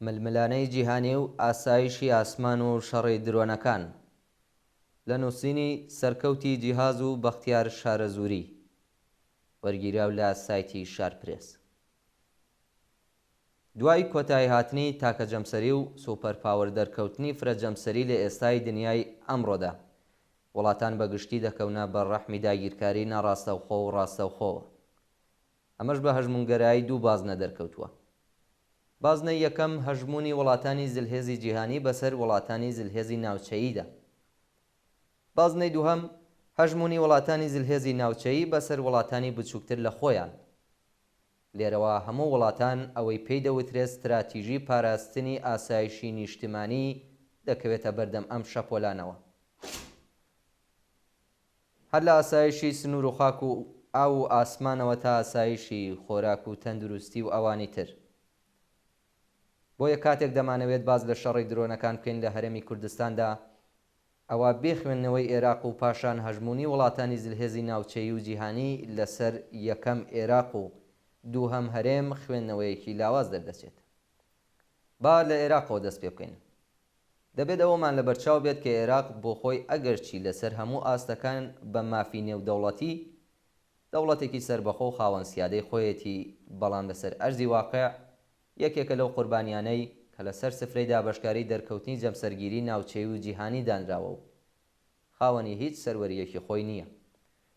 ململانێی جیهانی و ئاسایشی ئاسمان و شەڕی درۆنەکان لە نووسینی سەرکەوتی جیهاز و بەختیار شارەزووری وەرگیراو لە سایتی شارپرێس. دوای کۆتاییهاتنی تاکە جەمسەری و super power دەرکەوتنی فرە جەمسەری لە ئێستای دنیای ئەمڕۆدا وڵاتان بە گشتی دەکەونە بەر ڕەحمی داگیرکاری ناڕاستەوخۆ و ڕاستەوخۆوە ئەمەش بە هەژموونگەرایی دوو بازنە دەرکەوتووە. بازنەی یەکەم، هەژموونی وڵاتانی زلهێزی جیهانی بەسەر وڵاتانی زلهێزی ناوچەییدا. بازنەی دووهەم، هەژموونی وڵاتانی زلهێزی ناوچەیی بەسەر وڵاتانی بچووکتر لە خۆیان. لێرەوە هەموو وڵاتان ئەوەی پێی دەوترێت ستراتیژی پاراستنی ئاسایشی نیشتمانی دەکەوێتە بەردەم ئەم شەپۆلانەوە. هەر لە ئاسایشی سنوور و خاک و ئاو و ئاسمانەوە تا ئاسایشی خۆراک و تەندروستی و ئەوانی تر. بۆیە کاتێک دەمانەوێت باس لە شەڕی درۆنەکان بکەین لە هەرێمی کوردستاندا، ئەوا بێ خوێندنەوەی ئێراق و پاشان هەژموونی وڵاتانی زلهێزی ناوچەیی و جیهانی لەسەر یەکەم ئێراق و دووهەم هەرێم خوێندنەوەیەکی لاواز دەردەچێت. با لە ئێراقەوە دەست پێ بکەین. دەبێت ئەوەمان لەبەرچاو بێت کە ئێراق بۆ خۆی ئەگەرچی لەسەر هەموو ئاستەکان بە مافی نێودەوڵەتی دەوڵەتێکی سەربەخۆ و خاوەن سیادەی خۆیەتی بەڵام لەسەر ئەرزی واقع یەکێکە لەو قوربانیانەی کە لەسەر سفرەی دابەشکاری دەرکەوتنی جەمسەرگیری ناوچەیی و جیهانی دانراوە و خاوەنی هیچ سەروەرییەکی خۆی نییە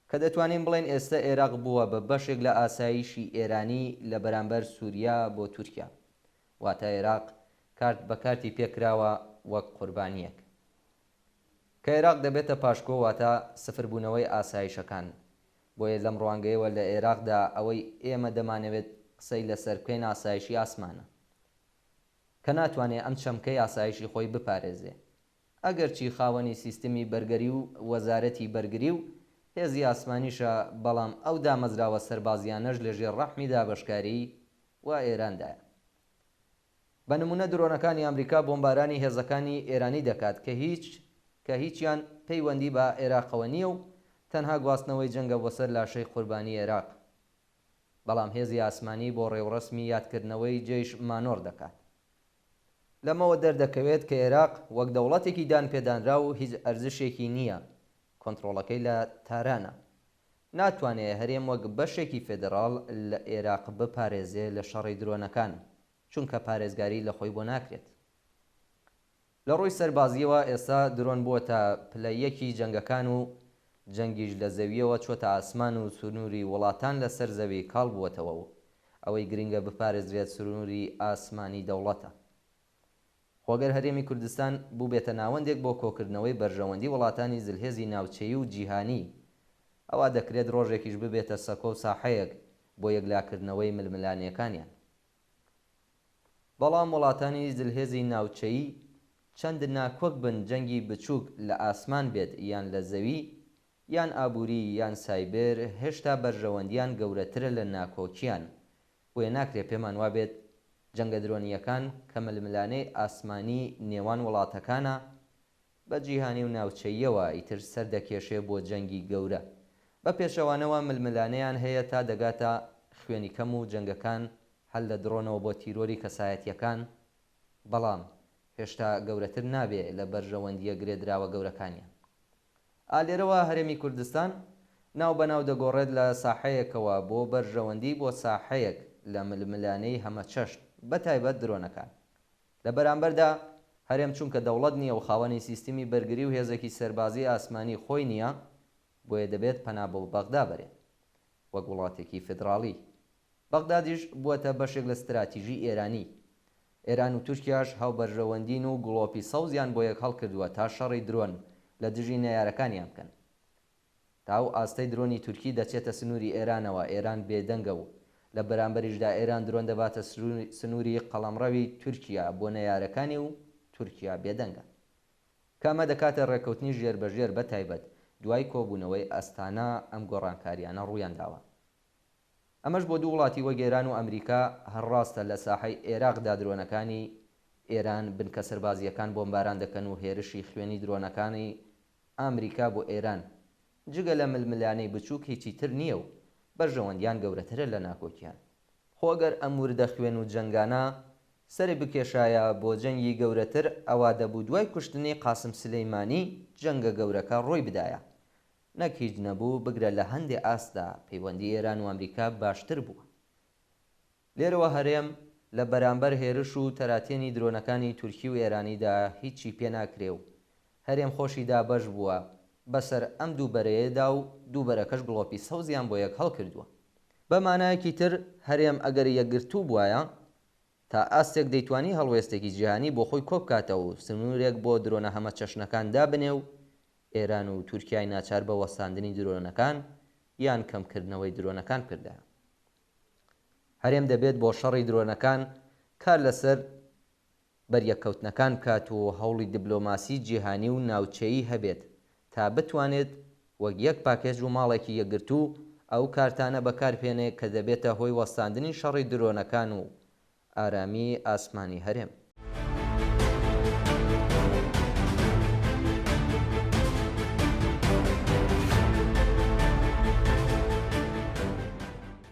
کە دەتوانین بڵێین ئێستە ئێراق بووە بە بەشێک لە ئاسایشی ئێرانی لە بەرامبەر سوریا بۆ تورکیا واتە ئێراق کارت بە کارتی پێ کراوە وەک قوربانییەک. کە ئێراق دەبێتە پاشکۆ واتە سفر بوونەوەی ئاسایشەکان. بۆیە لەم ڕوانگەیەوە لە ئێراقدا ئەوەی ئێمە دەمانەوێت قسەی لەسەر بکەین ئاسایشی ئاسمانە. کە ناتوانێ ئەم چەمکەی ئاسایشی خۆی بپارێزێ. ئەگەرچی خاوەنی سیستمی بەرگەری و وەزارەتی بەرگری و هێزی ئاسمانیشە بەڵام ئەو دامەزراوە سەربازیانەش لەژێر ڕەحمی دابەشکاری و ئێراندایە. بە نموونە درۆنەکانی ئەمریکا بۆمبارانی هێزەکانی ئێرانی دەکات کە هیچ کە هیچیان پەیوەندی بە ئێراقەوە نییە و تەنها گواستنەوەی جەنگە بۆ سەر لاشەی قوربانی ئێراق. بەڵام هێزی ئاسمانی بۆ ڕێوڕەسمی یادکردنەوەی جەیش مانۆڕ دەکات. لەمەوە دەردەکەوێت کە ئێراق وەک دەوڵەتێکی دانپێدانراو هیچ ئەرزشێکی نییە، کۆنتڕۆڵەکەی لە تارانە. ناتوانێ هەرێم وەک بەشێکی فێدڕاڵ لە ئێراق بپارێزێ لە شەڕی درۆنەکان، چونکە پارێزگاری لە خۆی بۆ ناکرێت. لە ڕووی سەربازییەوە ئێستا درۆن بووەتە پلە یەکی جەنگەکان و جەنگیش لە زەوییەوە چۆتە ئاسمان و سنووری وڵاتان لە سەر زەوی کاڵ بووەتەوە و ئەوەی گرنگە بپارێزرێت سنووری ئاسمانی دەوڵەتە. خۆ گەر هەرێمی کوردستان بووبێتە ناوەندێک بۆ کۆکردنەوەی بەرژەوەندی وڵاتانی زلهێزی ناوچەیی و جیهانی، ئەوا دەکرێت ڕۆژێکیش ببێتە سەکۆ و ساحەیەک بۆ یەکلاکردنەوەی ململانێکانیان. بەڵام وڵاتانی زلهێزی ناوچەیی چەند ناکۆک بن جەنگی بچووک لە ئاسمان بێت یان لە زەوی یان ئابووری یان سایبێر هێشتا بەرژەوەندیان گەورەترە لە ناکۆکیان بۆیە ناکرێ پێمان وابێت جەنگە درۆنییەکان کە ململانێی ئاسمانی نێوان وڵاتەکانە بە جیهانی و ناوچەییەوە ئیتر سەر دەکێشێ بۆ جەنگی گەورە. بە پێچەوانەوە ململانێیان هەیە تا دەگاتە خوێنی کەم و جەنگەکان هەر لە درۆنەوە بۆ تیرۆری کەسایەتییەکان بەڵام هێشتا گەورەتر نابێ لە بەرژەوەندییە گرێدراوە گەورەکانیان. ئا لێرەوە هەرێمی کوردستان ناو بە ناو دەگۆڕێت لە ساحەیەکەوە بۆ بەرژەوەندی بۆ ساحەیەک لە ململانێی هەمەچەشن بە تایبەت درۆنەکان. لە بەرامبەردا هەرێم چونکە دەوڵەت نییە و خاوەنی سیستمی بەرگری و هێزێکی سەربازی ئاسمانی خۆی نییە بۆیە دەبێت پەنا بۆ بەغدا بەرێ وەک وڵاتێکی فیدڕاڵی. بەغدادیش بووەتە بەشێک لە ستراتیژی ئێرانی. ئێران و تورکیاش هاوبەرژەوەندین و گڵۆپی سەوزیان بۆ یەک هەڵکردووە تا شەڕی درۆن لە دژی نەیارەکانیان بکەن. تا ئەو ئاستەی درۆنی تورکی دەچێتە سنووری ئێرانەوە ئێران بێدەنگە و لە بەرامبەریشدا ئێران درۆن دەباتە سنووری قەڵەمڕەوی تورکیا بۆ نەیارەکانی و تورکیا بێدەنگە. کە ئەمە دەکاتە ڕێککەوتنی ژێربەژێر بە تایبەت دوای کۆبوونەوەی ئەستانا ئەم گۆڕانکاریانە ڕوویانداوە. ئەمەش بۆ دوو وڵاتی وەک ئێران و ئەمریکا هەر ڕاستە لە ساحەی ئێراقدا درۆنەکانی ئێران بنکە سەربازییەکان بۆمباران دەکەن و هێرشی خوێنی درۆنەکانی ئامریکا بۆ ئێران جگە لە ململانێی بچووک هیچی تر نییە و بەرژەوەندیان گەورەترە لە ناکۆکیان. خۆ ئەگەر ئەم وردە خوێن و جەنگانە سەری بکێشایە بۆ جەنگی گەورەتر ئەوا دەبوو دوای کوشتنی قاسم سلیمانی جەنگە گەورەکە ڕووی بدایە. نەک هیچ نەبوو بگرە لە هەندێ ئاستدا پەیوەندی ئێران و ئەمریکا باشتر بووە. لێرەوە هەرێم لە بەرامبەر هێرش و تەراتێنی درۆنەکانی تورکی و ئێرانیدا هیچی پێ ناکرێ و هەرێم خۆشی دابەش بووە بەسەر ئەم دوو بەرەیەدا و دوو بەرەکەش گڵۆپی سەوزیان بۆ یەک هەڵکردووە. بە مانایەکی تر هەرێم ئەگەر یەکگرتوو بوایە تا ئاستێک دەیتوانی هەڵوێستێکی جیهانی بۆ خۆی کۆبکاتەوە و سنوورێک بۆ درۆنە هەمەچەشنەکان دابنێ و ئێران و تورکیای ناچار بە وەستاندنی درۆنەکان یان کەمکردنەوەی درۆنەکان بکردایە. هەرێم دەبێت بۆ شەڕی درۆنەکان کار لەسەر بەریەککەوتنەکان بکات و هەوڵی دبلۆماسی جیهانی و ناوچەیی هەبێت تا بتوانێت وەک یەک پاکێج و ماڵێکی یەکگرتوو ئەو کارتانە بەکاربهێنێ کە دەبێتە هۆی وەستاندنی شەڕی درۆنەکان و ئارامی ئاسمانی هەرێم.